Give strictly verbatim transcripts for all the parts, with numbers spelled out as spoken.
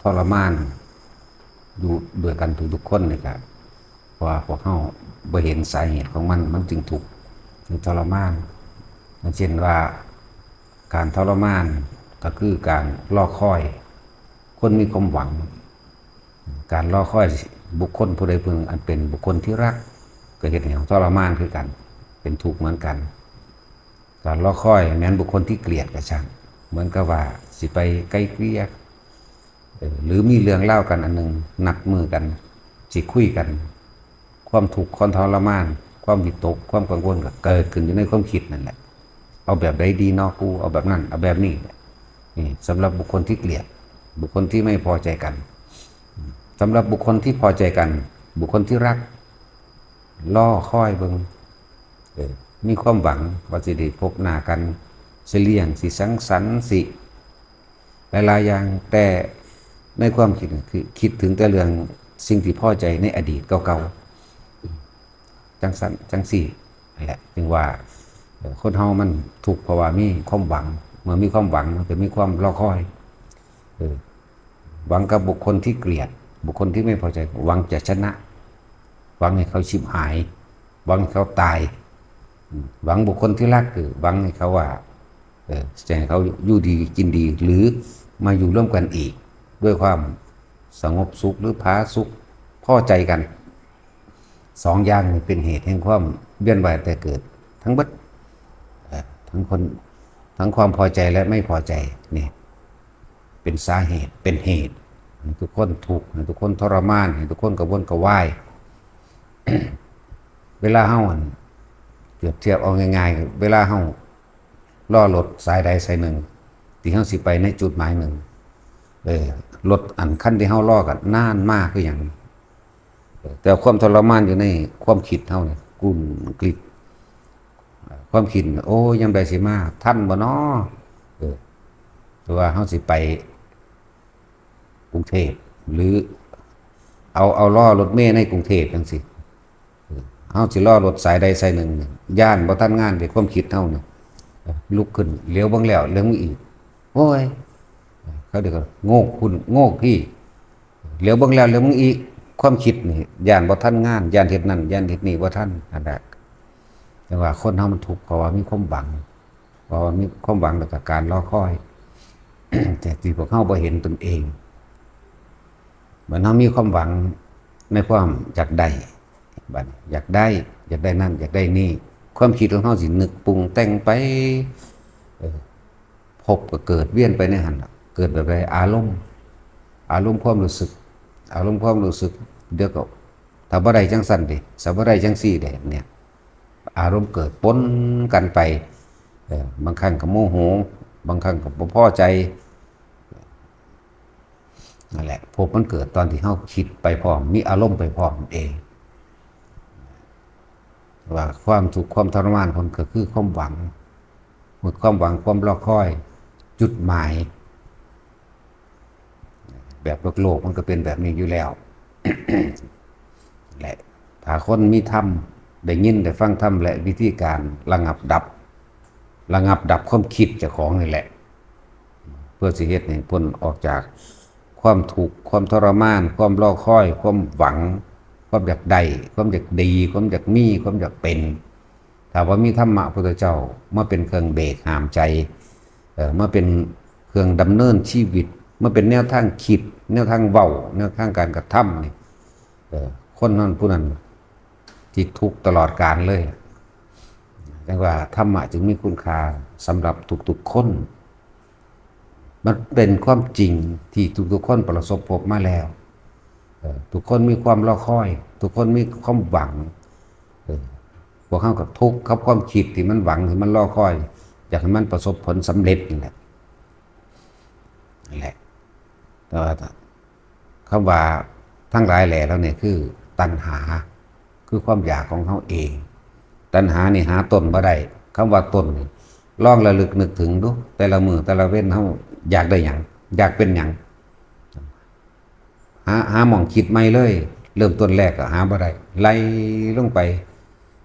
ทรมานอยู่ด้วยกันทุกๆคนนี่แหละ เพราะว่าพวกเฮาบ่เห็นสาเหตุของมัน มันจึงทุกข์ จึงทรมาน อย่างเช่นว่า การทรมานก็คือการรอคอย คนมีความหวัง การรอคอยบุคคลผู้ใดผู้หนึ่งอันเป็นบุคคลที่รัก ก็เฮ็ดให้เราทรมานคือกัน เป็นทุกข์เหมือนกัน การรอคอยแม้นบุคคลที่เกลียดก็ช่าง เหมือนกับว่าสิไปไกล่เกลี่ย เออ หรือมีเรื่องเล่าวกันอันหนึ่ง นัดมือกัน สิคุยกัน ความทุกข์ความทรมาน ความวิตก ความกังวลก็เกิดขึ้นอยู่ในความคิดนั่นแหละ เอาแบบใดดีเนาะกู เอาแบบนั้น เอาแบบนี้ นี่สำหรับบุคคลที่เกลียด บุคคลที่ไม่พอใจกัน สำหรับบุคคลที่พอใจกัน บุคคลที่รัก รอคอยเบิ่ง เออ มีความหวังว่าสิได้พบหน้ากัน สิเลี้ยง สิสังสรรค์ สิหลายๆอย่าง แต่ในความคิดน่ะคือคิดถึงแต่เรื่องสิ่งที่พอใจในอดีตเก่าๆ จังซั่นจังซี่นั่นแหละ จึงว่า เอ่อ คนเฮามันทุกข์เพราะว่ามีความหวัง เมื่อมีความหวังมันก็มีความรอคอย เออ หวังกับบุคคลที่เกลียด บุคคลที่ไม่พอใจ หวังจะชนะ หวังให้เขาฉิบหาย หวังให้เขาตาย อืม หวังบุคคลที่รัก คือหวังให้เขาว่า เออ จะให้เขาอยู่ดีกินดี หรือมาอยู่ร่วมกันอีก ด้วยความสงบสุขหรือผาสุก พอใจกัน สองอย่างนี้เป็นเหตุแห่งความเวียนว่ายตายเกิดทั้งเบิด เอ่อ ทั้งคน ทั้งความพอใจและไม่พอใจ นี่ เป็นสาเหตุ เป็นเหตุให้ทุกคนทุกข์ ให้ทุกคนทรมาน ให้ทุกคนกระวนกระวาย เวลาเฮา อัน เปรียบเทียบเอาง่ายๆ เวลาเฮารอรถสายใดสายหนึ่ง ที่เฮาสิไปในจุดหมายหนึ่ง เออ รถอันคันที่เฮารอกันนานมากคือหยัง เออ แต่ความทรมานอยู่ในความคิดเฮาเนี่ย กลุ้มกลิ้ม ความคิด โอ้ย ยามใดสิมา ทันบ่น้อ เออ แต่ว่าเฮาสิไปกรุงเทพฯ หรือ เอา เอารอรถเมล์ในกรุงเทพฯจังซี่ เออ เฮาสิรอรถสายใดสายหนึ่ง ย้านบ่ทันงานเด้ ความคิดเฮานี่ ลุกขึ้น เหลียวเบิ่งแล้ว เหลียวเบิ่งอีก โอ้ย เขาเดี๋ยวก็โงกพุ่น โงกพี่ เหลียวเบิ่งแล้ว เหลียวเบิ่งอีก ความคิดนี่ ย้านบ่ทันงาน ย้านเฮ็ดนั่น ย้านเฮ็ดนี่บ่ทัน นั่นแหละ แต่ว่าคนเฮามันทุกข์ เพราะว่ามีความหวัง เพราะว่ามีความหวังแล้วก็การรอคอย แต่ที่พวกเฮาบ่เห็นตนเอง เหมือนเฮามีความหวังในความอยากได้ บัดนี้อยากได้ อยากได้นั่น อยากได้นี่ ความคิดของเฮาสินึกปรุงแต่งไป เออ ภพก็เกิดเวียนไปในหั่นล่ะ เกิดแบบใด อารมณ์ อารมณ์ความรู้สึก อารมณ์ความรู้สึก เดี๋ยวก็ ถ้าบ่ได้จังซั่นเด้ ถ้าบ่ได้จังซี่เด้ เนี่ย อารมณ์เกิดปนกันไป เออ บางครั้งก็โมโห บางครั้งก็บ่พอใจ นั่นแหละ ภพมันเกิดตอนที่เฮาคิดไปพร้อม มีอารมณ์ไปพร้อมเอง ว่าความทุกข์ความทรมานของมันก็คือความหวัง หมดความหวัง ความรอคอย จุดหมาย แบบโลกๆ มันก็เป็นแบบนี้อยู่แล้ว และถ้าคนมีธรรม ได้ยินได้ฟังธรรม และวิธีการระงับดับ ระงับดับความคิดเจ้าของนี่แหละ เพื่อสิเฮ็ดให้พ้นออกจากความทุกข์ ความทรมาน ความรอคอย ความหวัง ความอยากได้ ความอยากดี ความอยากมี ความอยากเป็น ถ้าว่ามีธรรมะพุทธเจ้ามาเป็นเครื่องเบรกห้ามใจ เอ่อ มาเป็นเครื่องดำเนินชีวิต มาเป็นแนวทางคิด แนวทางเว้า แนวทางการกระทำนี่ เอ่อ คนนั้นผู้นั้นที่ทุกข์ตลอดกาลเลย จังว่าธรรมะจึงมีคุณค่าสำหรับทุกๆคน มันเป็นความจริงที่ทุกๆคนประสบพบมาแล้ว เอ่อ ทุกคนมีความรอคอย ทุกคนมีความหวัง เออ พวกเฮาก็ทุกข์กับความคิดที่มันหวัง ที่มันรอคอย อยากให้มันประสบผลสำเร็จนี่แหละ นั่นแหละ แต่ว่าคำว่าทั้งหลายแหล่เหล่านี้คือตัณหา คือความอยากของเฮาเอง ตัณหานี่หาต้นบ่ได้ คำว่าต้นนี่ ลองระลึกนึกถึงดู แต่ละมื้อแต่ละเว็นเฮาอยากได้หยัง อยากเป็นหยัง หา หาหม่องคิดใหม่เลย เริ่มต้นแรกก็หาบ่ได้ ไล่ลงไป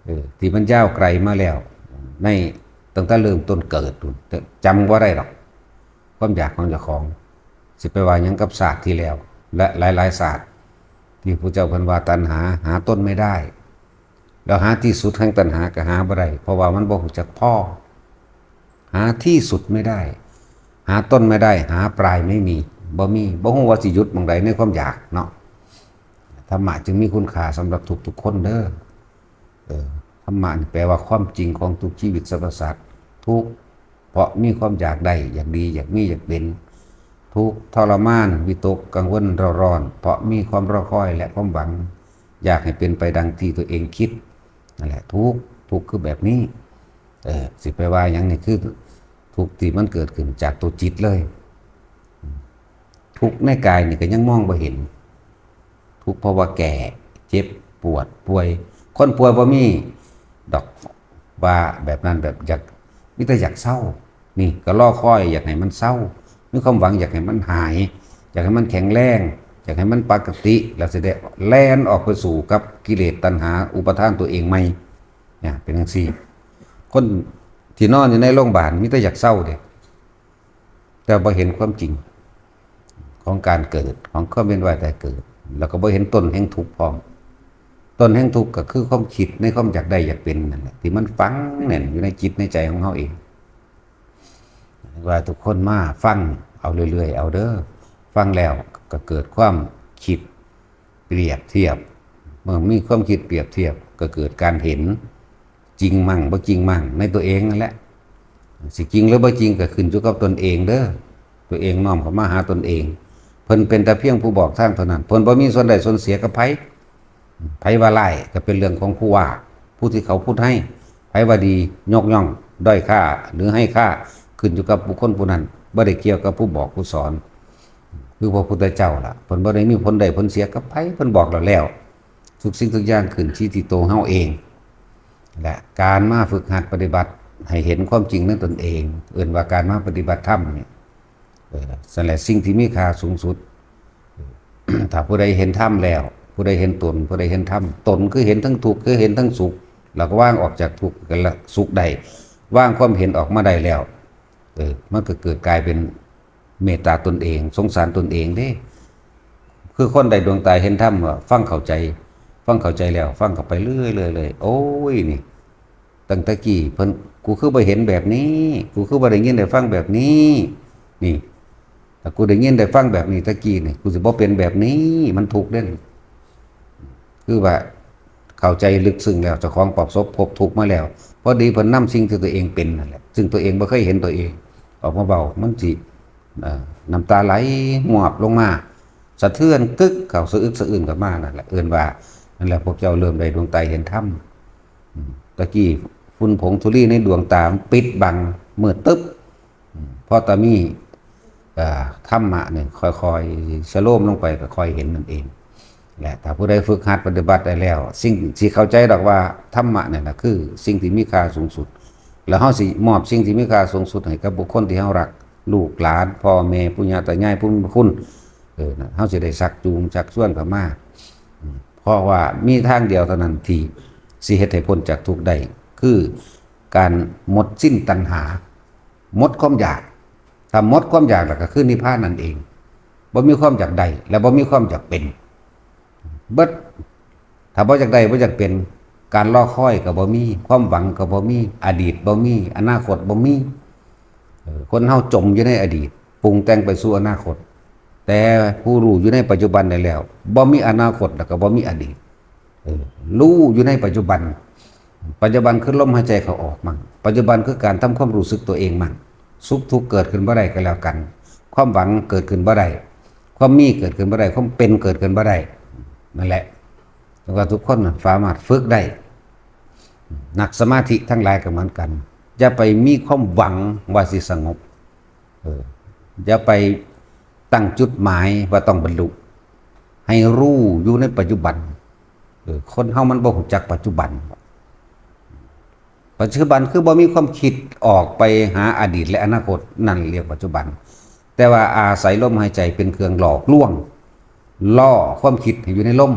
เออ ที่มันยาวไกลมาแล้ว ใน ตั้งแต่เริ่มต้นเกิดพู้น แต่จำบ่ได้ดอก ความอยากของเจ้าของ สิไปว่าหยังกับชาติที่แล้ว และหลายๆชาติ ที่พระเจ้าเพิ่นว่าตัณหาหาต้นไม่ได้ แล้วหาที่สุดแห่งตัณหาก็หาบ่ได้ เพราะว่ามันบ่ฮู้จักพอ หาที่สุดไม่ได้ หาต้นไม่ได้ หาปลายไม่มี บ่มี บ่ฮู้ว่าสิหยุดหม่องใดในความอยากเนาะ ธรรมะจึงมีคุณค่าสำหรับทุกๆคนเด้อ เออ ธรรมะนี่แปลว่าความจริงของทุกชีวิตสรรพสัตว์ ทุกข์เพราะมีความอยากได้ อยากดี อยากมี อยากเป็น ทุกข์ทรมาน วิตกกังวลเร่าร้อน เพราะมีความรอคอยและความหวัง อยากให้เป็นไปดังที่ตัวเองคิด นั่นแหละ ทุกข์ ทุกข์คือแบบนี้ เออ สิไปว่าหยังนี่คือ ทุกข์ที่มันเกิดขึ้นจากตัวจิตเลย ทุกข์ในกายนี่ก็ยังมองบ่เห็น ทุกข์เพราะว่าแก่ เจ็บ ปวด ป่วย คนป่วยบ่มีดอกว่าแบบนั้น แบบอยาก มีแต่อยากเซา นี่ก็รอคอยอยากให้มันเซา มีความหวังอยากให้มันหาย อยากให้มันแข็งแรง อยากให้มันปกติ แล้วสิได้แล่นออกไปสู้กับกิเลสตัณหาอุปาทานตัวเองใหม่ เนี่ย เป็นจังซี่ คนที่นอนอยู่ในโรงพยาบาลมีแต่อยากเซาเด้ แต่บ่เห็นความจริงของการเกิด ของความเวียนว่ายตายเกิด แล้วก็บ่เห็นต้นแห่งทุกข์พร้อม ต้นแห่งทุกข์ก็คือความคิดในความอยากได้อยากเป็นนั่นแหละ ที่มันฝังแน่นอยู่ในจิตในใจของเฮาเอง ว่าทุกคนมาฟังเอาเรื่อยๆ เอาเด้อ ฟังแล้วก็เกิดความคิดเปรียบเทียบ เมื่อมีความคิดเปรียบเทียบก็เกิดการเห็น จริงมั่งบ่จริงมั่งในตัวเองนั่นแหละ สิจริงหรือบ่จริงก็ขึ้นอยู่กับตนเองเด้อ ตัวเองน้อมเข้ามาหาตนเอง เพิ่นเป็นแต่เพียงผู้บอกทางเท่านั้น เพิ่นบ่มีส่วนได้ส่วนเสียกับไผ ไผว่าร้ายก็เป็นเรื่องของผู้ว่า ผู้ที่เขาพูดให้ ไผว่าดียกย่องด้อยค่า หรือให้ค่า ขึ้นอยู่กับบุคคลผู้นั้น บ่ได้เกี่ยวกับผู้บอกผู้สอน คือพระพุทธเจ้าล่ะ เพิ่นบ่ได้มีผลได้ผลเสียกับไผ เพิ่นบอกแล้วแล้ว ทุกสิ่งทุกอย่างขึ้นที่ที่ตัวเฮาเอง และการมาฝึกหัดปฏิบัติให้เห็นความจริงในตนเอง เอิ้นว่าการมาปฏิบัติธรรมเนี่ย เออ นั่นแหละสิ่งที่มีค่าสูงสุด ถ้าผู้ใดเห็นธรรมแล้ว ผู้ใดเห็นตน ผู้ใดเห็นธรรม ตนคือเห็นทั้งทุกข์ คือเห็นทั้งสุข แล้วก็วางออกจากทุกข์และสุขได้ วางความเห็นออกมาได้แล้ว เออ มันก็เกิดกลายเป็นเมตตาตนเอง สงสารตนเองเด้ คือคนได้ดวงตาเห็นธรรมว่าฟังเข้าใจ ฟังเข้าใจแล้ว ฟังเข้าไปเรื่อยๆเลย โอ้ย นี่ ตั้งแต่กี้เพิ่น กูคือบ่เห็นแบบนี้ กูคือบ่ได้ยินได้ฟังแบบนี้ นี่ ถ้ากูได้ยินได้ฟังแบบนี้ตะกี้นี่ กูสิบ่เป็นแบบนี้ มันทุกข์เด้ คือว่าเข้าใจลึกซึ้งแล้ว เจ้าของประสบพบทุกข์มาแล้ว พอดีเพิ่นนำสิ่งที่ตัวเองเป็นนั่นแหละ ซึ่งตัวเองบ่เคยเห็นตัวเอง ออกมาเว้า มันสิ เอ่อ น้ำตาไหลหวบลงมา สะเทือนกึกเข้า สะอึกสะอื้นเข้ามานั่นแหละ เอิ้นว่า นั่นแหละ พวกเจ้าเริ่มได้ดวงตาเห็นธรรม อืม ตะกี้ฝุ่นผงธุลีในดวงตามันปิดบัง มืดตึ๊บ อืม พอตามี เอ่อ ธรรมะเนี่ยค่อยๆสโลมลงไป ก็ค่อยเห็นนั่นเองแหละ ถ้าผู้ใดฝึกหัดปฏิบัติได้แล้ว สิ่งที่เข้าใจดอกว่าธรรมะเนี่ยนะ คือสิ่งที่มีค่าสูงสุด แล้วเฮาสิมอบสิ่งที่มีค่าสูงสุดให้กับบุคคลที่เฮารัก ลูกหลาน พ่อแม่ ปู่ย่าตายาย ผู้มีพระคุณ เออ นะ เฮาสิได้ชักจูงชักชวนเข้ามา อืม เพราะว่ามีทางเดียวเท่านั้นที่สิเฮ็ดให้พ้นจากทุกข์ได้ คือการหมดสิ้นตัณหา หมดความอยาก ถ้าหมดความอยากแล้วก็คือนิพพานนั่นเอง บ่มีความอยากได้ และบ่มีความอยากเป็น เบิด ถ้าบ่อยากได้ บ่อยากเป็น การรอคอยก็บ่มี ความหวังก็บ่มี อดีตบ่มี อนาคตบ่มี เออ คนเฮาจมอยู่ในอดีต ปรุงแต่งไปสู่อนาคต แต่ผู้รู้อยู่ในปัจจุบันได้แล้ว บ่มีอนาคต แล้วก็บ่มีอดีต เออ รู้อยู่ในปัจจุบัน ปัจจุบันคือลมหายใจเข้าออกมั่ง ปัจจุบันคือการทำความรู้สึกตัวเองมั่ง สุขทุกข์เกิดขึ้นบ่ได้ก็แล้วกัน ความหวังเกิดขึ้นบ่ได้ ความมีเกิดขึ้นบ่ได้ ความเป็นเกิดขึ้นบ่ได้ นั่นแหละ แต่ว่าทุกคนน่ะสามารถฝึกได้ นักสมาธิทั้งหลายก็เหมือนกัน อย่าไปมีความหวังว่าสิสงบ เออ อย่าไปตั้งจุดหมายว่าต้องบรรลุ ให้รู้อยู่ในปัจจุบัน เออ คนเฮามันบ่รู้จักปัจจุบัน ปัจจุบันคือบ่มีความคิดออกไปหาอดีตและอนาคต นั่นเรียกปัจจุบัน แต่ว่าอาศัยลมหายใจเป็นเครื่องหลอกลวง ล่อความคิดให้อยู่ในลม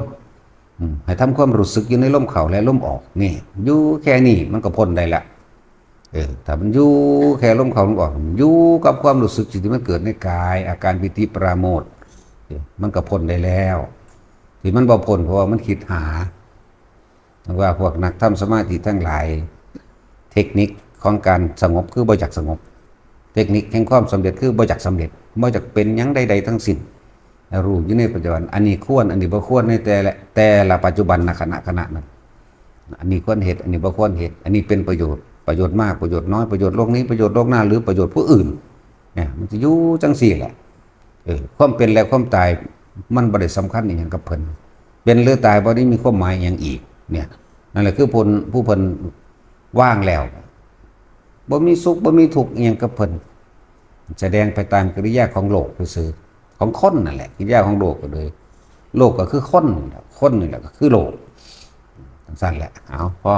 อืม ให้ทำความรู้สึกอยู่ในลมเข้าและลมออก นี่ อยู่แค่นี้มันก็พ้นได้ละ เออ ถ้ามันอยู่แค่ลมเข้าลมออก มันอยู่กับความรู้สึกที่มันเกิดในกาย อาการปีติปราโมทย์ เออ มันก็พ้นได้แล้ว ที่มันบ่พ้นเพราะว่ามันคิดหา ว่าพวกนักทำสมาธิทั้งหลาย เทคนิคของการสงบคือบ่อยากสงบ เทคนิคแห่งความสำเร็จคือบ่อยากสำเร็จ บ่อยากเป็นหยังใดๆทั้งสิ้น รู้อยู่ในปัจจุบัน อันนี้ควร อันนี้บ่ควรในแต่ละ แต่ละปัจจุบันนะ ขณะขณะนั้น อันนี้ควรเฮ็ด อันนี้บ่ควรเฮ็ด อันนี้เป็นประโยชน์ ประโยชน์มาก ประโยชน์น้อย ประโยชน์โลกนี้ ประโยชน์โลกหน้า หรือประโยชน์ผู้อื่น เนี่ย มันจะอยู่จังซี่แหละ เออ ความเป็นและความตาย มันบ่ได้สำคัญอีหยังกับเพิ่น เป็นหรือตายบ่ได้มีความหมายอีหยังอีก เนี่ย นั่นแหละคือผู้ ผู้เพิ่นว่างแล้ว บ่มีสุข บ่มีทุกข์อีหยังกับเพิ่น แสดงไปตามกิริยาของโลกซื่อๆ ของคนนั่นแหละ กิริยาของโลกก็เลย โลกก็คือคน คนนี่แหละก็คือโลก จังซั่นแหละ เอา พอ